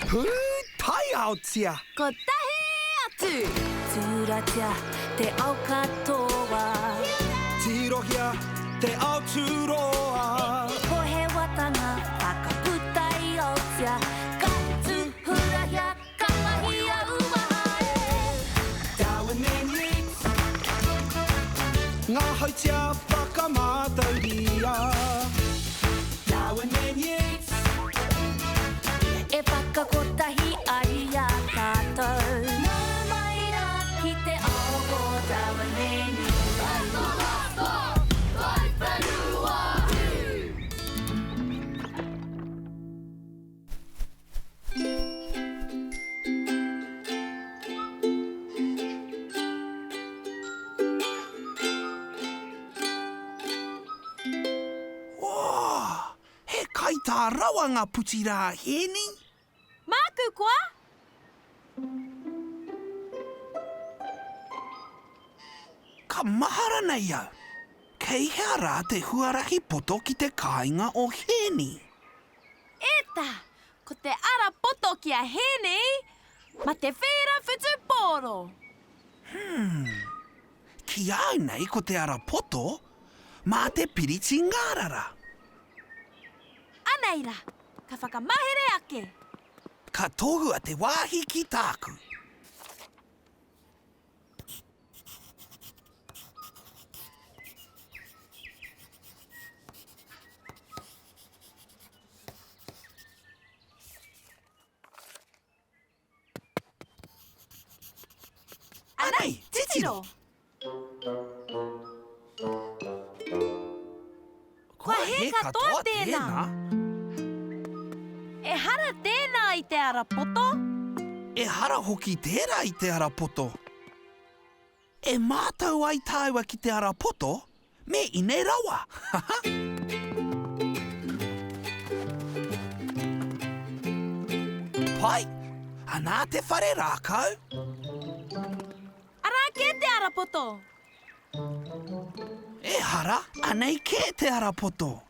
Pūtaiaotia! Kotahi atu! Tūratia te ao katoa. Tirohia te ao tūroa. Pohewatanga whakaputa i Aotea. Ka tūhurahia, ka mahia uaha e. Darwin and Yeats. Ngā hautia whakamātauria. Darwin and Yeats. E whakakotahi ai i a tātou. Nau mai rā ki te ao o Darwin and Yeats. Wā! He kaitā rawa ngā puti rā, Hēni! Māku koa! Ka mahara nei au, kei hea rā te huarahi poto ki te kāinga o Hēni? E ta, ko te ara poto ki a Hēni, ma te whēra whutupōro. Hmm, ki a au nei ko te ara poto, mā te piriti ngārara. Anei ra, ka whakamahere ake. Ka tohua te wāhi ki tāku. Anei, titiro! Kua hē katoa tēnā. Ehara tēnā i te ara poto. Ehara hoki tērā i te ara poto. E mātau ai tāua ki te ara poto, me ine rawa. Pai, anā te whare rākau. Arā kē te ara poto. Ehara, anei kē te ara poto.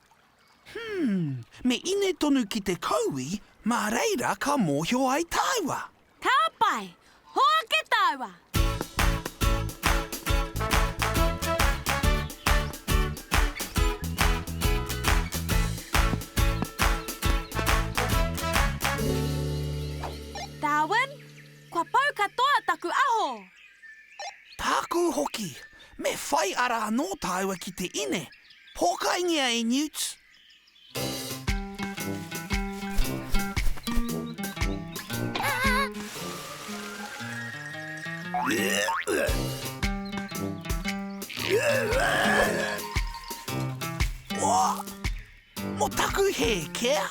Hmm, me ine tonu ki te kaui, mā reira ka mōhio ai tāua. Ka pai! Hoake tāua! Darwin, kua pau katoa taku aho! Tāku hoki! Me whai ara anō tāua ki te ine. Pōkaingia e Newt! Mo taku hē kea?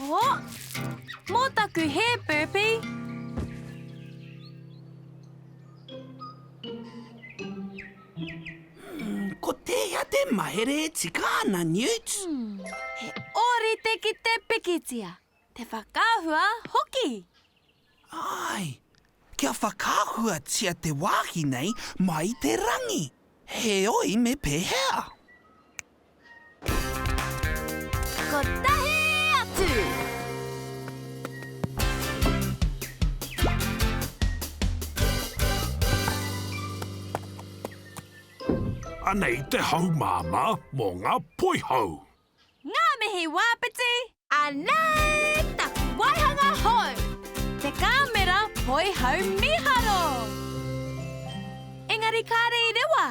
Oh, mō taku hē, Burpee. Hmm, ko tēhea te mahere e tika ana, Newt? Hmm, he ōrite ki te pikitia, te whakaahua hoki. Āe, kia whakaahuatia te wāhi nei mai i te rangi. Heoi me pēhea? Kotahi atu! Anei te hau māmā mō ngā poihau. Ngā mihi wāpiti! Anei taku waihanga hou! Te kāmera poihau mīharo! Engari kāre i rewa!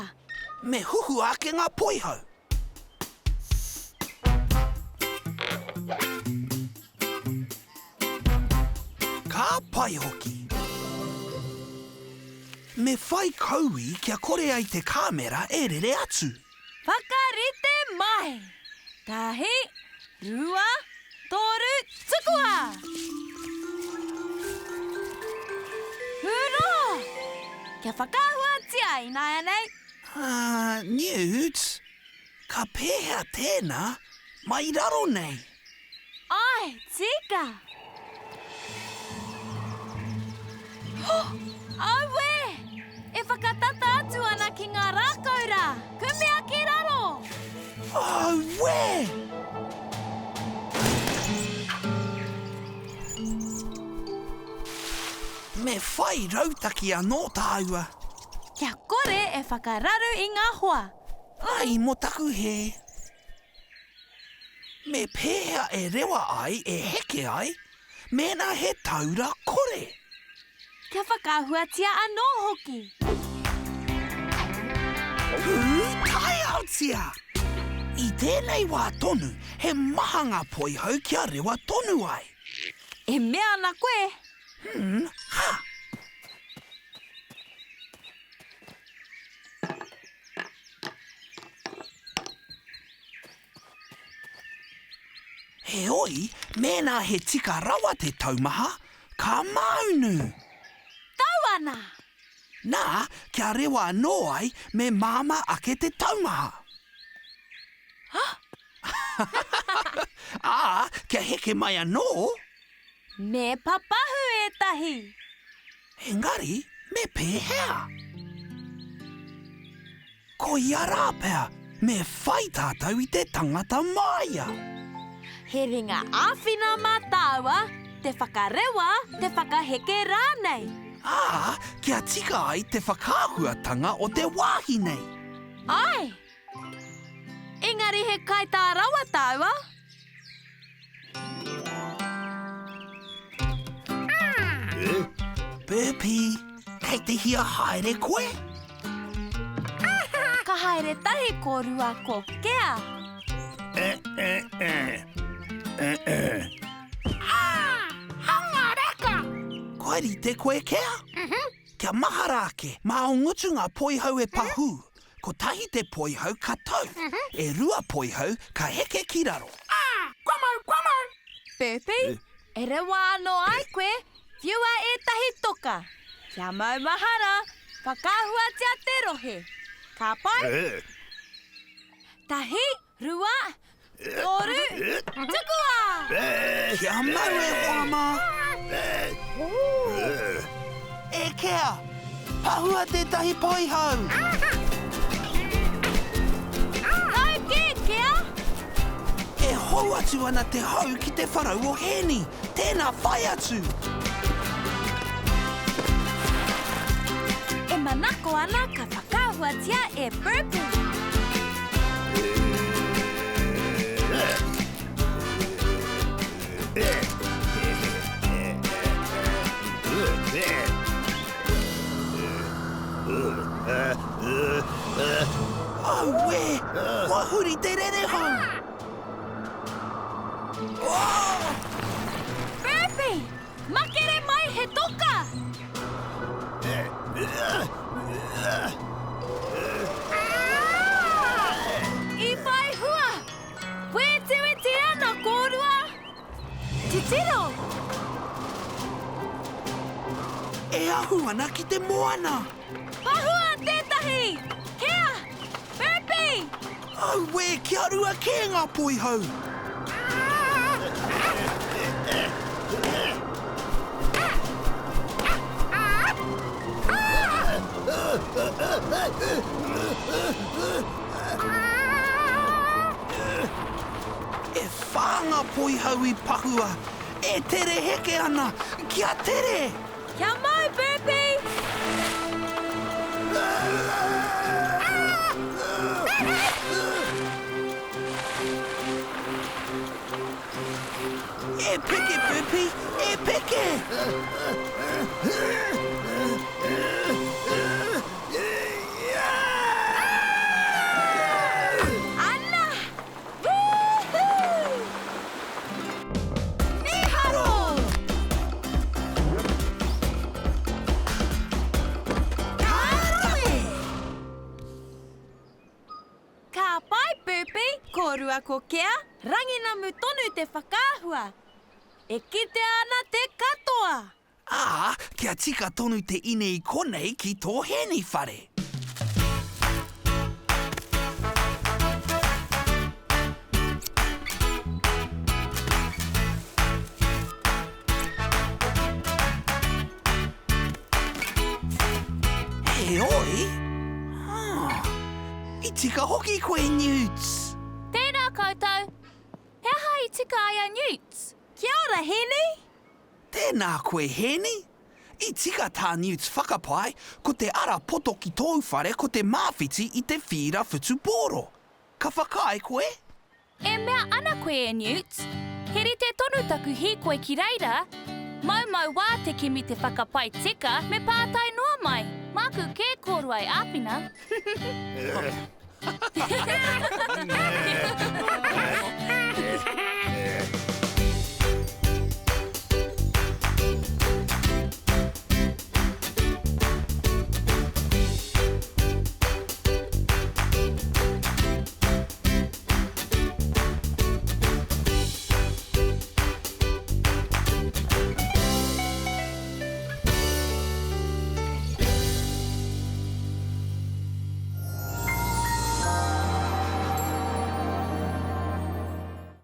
Me huhua ake ngā poihau. Ka pai hoki. Me whai kaui kia kore ai te kāmera e rere atu. Whakarite mai! Tahi, rua, toru, tukua! Hurā! Kia whakaahuatia ināianei! Ah, Newt, ka pēhea tēnā mai raro nei? Āe, tika! Auē! E whakatata atu ana ki ngā rākau rā! Kumea ki raro! Auē! Me whai rautaki anō tāua. Kia kore e whakararu i ngā hoa. Ai, mō taku hē. Me pēhea e rewa ai, e heke ai, mēnā he taura kore? Kia whakaahuatia anō hoki. Pūtaiaotia! I tēnei wā tonu, he maha ngā poihau kia rewa tonu ai. E mea ana koe? Hmm, ha! Heoi, mēnā he tika rawa te taumaha, ka māunu. Tau ana! Nā, kia rewa anō ai, me māmā ake te taumaha. Ā, kia heke mai anō. Me papahu ētahi. Engari, me pēhea? Koia rā pea, me whai tātou i te tangata māia. He ringa āwhina mā tāua, te whakarewa, te whakaheke rānei. Ā, kia tika ai te whakaahuatanga o te wāhi nei. Āe! Engari he kaitā rawa tāua. Burpee, kei te hia haere koe? Ka haere tahi kōrua ko Kea. Hanga reka! Kua rite koe, Kea? Kia mahara ake, mā ō ngutu ngā poihau e pahū. Kotahi te poihau ka tau, e rua poihau ka heke ki raro. Kua mau, kua mau! Burpee, e rewa anō ai koe, whiua ētahi toka. Kia maumahara, whakaahuatia te rohe. Ka pai? Tahi, Rua, toru, tukua! Kia mau e hoa mā! E Kea, pahua tētahi poihau! Tau kē, Kea! E hou atu ana te hau ki te wharau o Hēni. Tēnā, whai atu! E manako ana ka whakaahuatia e Burpee. Auē! Kua huri te rerehau! Burpee! Makere mai he toka! I whai hua! Wētiwiti ana kōrua! Titiro! E ahu ana ki te moana! Pahua tētahi! Kea! Burpee! Auē, kia rua kē ngā poihau! E whā ngā poihau i pahua, e tere heke ana, kia tere! Kia mau, Burpee! E peke, Burpee! E peke! Ana! Woohoo! Mīharo! Ka rawe! Ka pai, Burpee, kōrua ko Kea, ranginamu tonu te whakaahua. E kitea ana te katoa! Ā, kia tika tonu te ine i konei ki tō Hēni whare. Heoi, hā, i tika hoki koe, Newts. Tēnā koutou. He aha i tika ai a Newts? Kia ora, Hēni! Tēnā koe, Hēni. I tika tā Newt whakapae, ko te ara poto ki tōu whare ko te māwhiti i te whīra whutupōro. Ka whakaae koe? E mea ana koe e Newt, he rite tonu taku hīkoi ki reira. Maumau wā te kimi te whakapae tika me pātai noa mai, māku kē kōrua e āwhina.